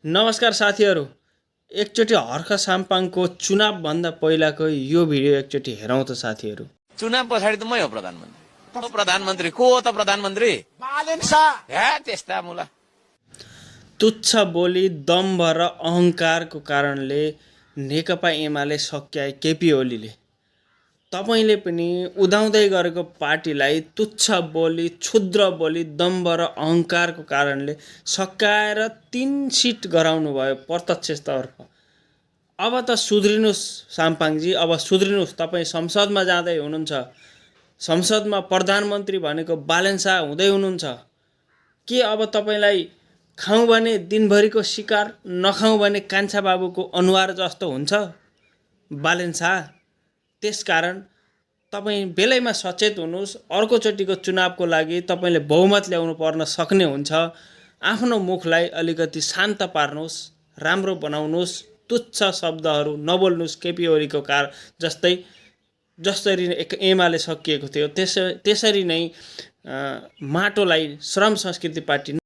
नमस्कार साथीहरू, एकचोटि हर्ख साम्पाङको चुनावभन्दा पहिलाको यो भिडियो एकचोटि हेरौँ त साथीहरू। चुनाव पछाडि त मै हो प्रधानमन्त्री को हो त प्रधानमन्त्री बालेन शाह हे त्यस्ता मुला। तुच्छ बोली, दम्भ र अहङ्कारको कारणले नेकपा एमाले सक्याए केपी ओलीले। तपाईले पनि उदाउँदै गरेको पार्टीलाई तुच्छ बोली, क्षुद्र बोली, दम्भ र अहङ्कारको कारणले सकाएर 3 सिट गराउनु भयो प्रत्यक्षतर्फ। अब त सुध्रिनुस् साम्पाङजी, अब सुध्रिनुस्। तपाईँ संसदमा जाँदै हुनुहुन्छ, संसदमा प्रधानमन्त्री भनेको बालेन शाह हुँदै हुनुहुन्छ। के अब तपाईँलाई खाउँ भने दिनभरिको शिकार, नखाउँ भने कान्छा बाबुको अनुहार जस्तो हुन्छ बालेन शाह? त्यसकारण तपाईँ बेलैमा सचेत हुनुहोस्। अर्कोचोटिको चुनावको लागि तपाईँले बहुमत ल्याउनु पर्न सक्ने हुन्छ। आफ्नो मुखलाई अलिकति शान्त पार्नुहोस्, राम्रो बनाउनुहोस्, तुच्छ शब्दहरू नबोल्नुहोस्। केपी ओलीको जसरी एमाले सकिएको थियो त्यसरी नै माटोलाई श्रम संस्कृति पार्टी